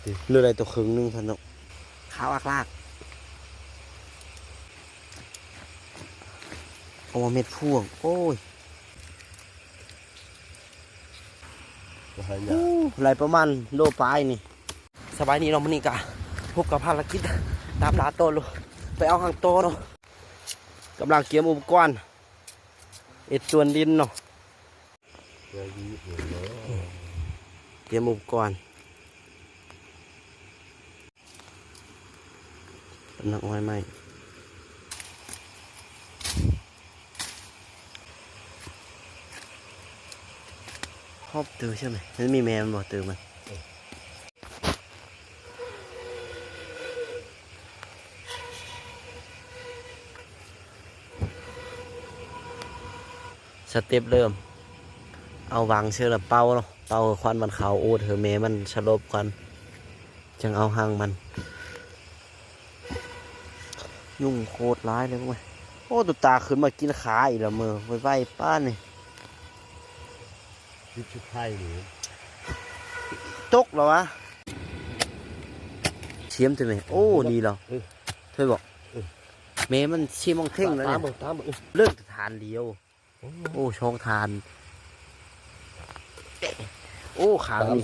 ເຫຼືອໄດ້ຕົວເຄິ່ງໜຶ່ງຊັ້ນເນາະ. ຂາວອາກລາກ. ເອົາມາເມັດພວງ. ໂອ້ຍ ໂອ້ ໄດ້ປະມານໂລປາຍນີ້. ສະບາຍດີເນາະ, ມື້ນີ້ກະພົບກັບພາລະກິດຕາມລ່າຕໍ່ເລີຍ, ໄປເອົາຮັງຕໍ່ເນາະ. ກຳລັງກຽມອຸປະກອນເຮັດສວນດິນເນາະ. ກຽມອຸປະກອນ ກຳລັງເອົາໄມ້ ຮອບຕື່ໃຊ່ໄໝ? ມັນມີແມ່ມັນບໍ່? ຕື່ມັນ. ສະເຕັບເລີ່ມ ເອົາວາງເຊີລະເປົ່າເນາະ, ເປົ່າໃຫ້ຄວັນມັນເຂົ້າ ໂອດໃຫ້ແມ່ມັນສະຫຼົບຄວັນ ຈັ່ງເອົາຮັງມັນ. ຍຸງໂຄດຫຼາຍເລີຍເວີຍ. ໂອ້ ຕຸຕາຂຶ້ນມາກິນຂາອີກແລ້ວເມີ ໄວໆປານນີ້. ຕິດຊຸດໄທນີ້ ຕົກແລ້ວວະ. ຊຽມຕິແມ່. ໂອ້ ນີ້ລະ ເອີ ເທີບອກ. ເອີ ແມ່ມັນຊຽມອອງເທັງແລ້ວ ຕາມເບິ່ງ ຕາມເບິ່ງ. ເອີ ເລີກແຕ່ຖານດຽວ. ໂອ້ ໂອ້ ສອງຖານ. ໂອ້ ຂາງນີ້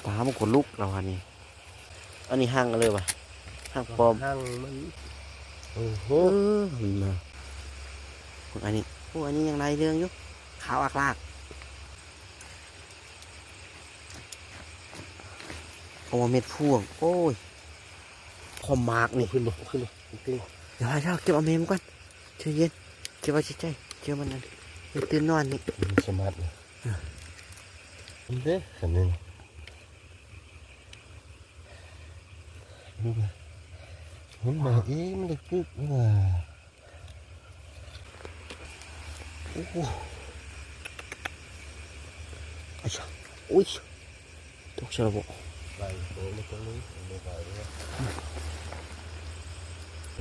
ຕາມັນຂົນລຸກແລ້ວອັນນີ້. ອັນນີ້ຮັງເລີຍວ່າ ຮັງປອມ ຮັງມັນ. ໂອ້ໂຫ ເອີ ມັນນະ ເບິ່ງອັນນີ້. ໂອ້ ອັນນີ້ຍັງຫຼາຍເລື່ອງຢູ່ ຂາວອາກລາກ. ເອົາມາເມັດພວງ. ໂອ້ຍ ຄວາມໝາກນີ້. ຂຶ້ນບໍ່ ຂຶ້ນບໍ່? ເອົາ ເກັບເອົາແມ່ມັນກ່ອນ. ໃຈເຢັນ ເກັບໄວ້ໃຈ ເກັບມັນນັ້ນ ໄປຕື່ນນອນນີ້. ມັນສະມາດນະ ເອີ ມັນເດ້ ຄັນນີ້ ມັນມາອີກ ມັນໄດ້ກຶກນີ້ວ່າ. ໂອ້ໂຫ ອາຊະ ໂອ້ຍ ຕົກຊະລະບໍ. ໄລ່ໂຕມາຕົງນີ້ ບໍ່ໄດ້ເລີຍ.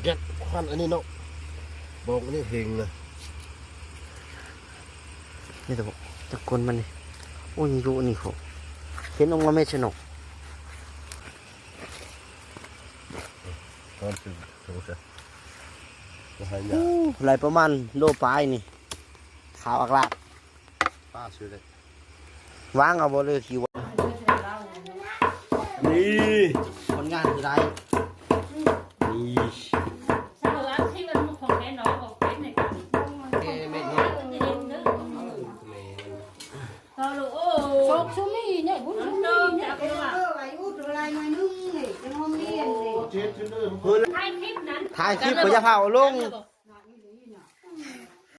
ແກະຄວັນອັນນີ້ເນາະ ບອກອັນນີ້ເຫັງນະ. ນີ້ແຕ່ບອກ ຕະກົນມັນນີ້. ໂອ້ຍ ຢູ່ນີ້ໂຄ ເຫັນອອກມາແມ່ຊະເນາະ. ຕອນຄືໂຕຊະ ໂອ້ ໄດ້ປະມານໂລປາຍນີ້ ຂາວອາກລາກ. ປ້າຊື້ເລີຍ ວາງເອົາບໍ່ເລີຍ ຄິວ. ນີ້ ຜົນງານຄືໄດ້ ນີ້ ເອີ ເມັດເນາະ. ໂຊກຊຸມນີ້ໃຫຍ່ບຸນຊຸມນີ້ ເອີ ໄວ້ອຸດລາຍໜ້ອຍໜຶ່ງນີ້ ຈັງຫ້ອງຮຽນນີ້. ຖ່າຍຄລິບ ບໍ່ຢ່າພາເອົາລົງ.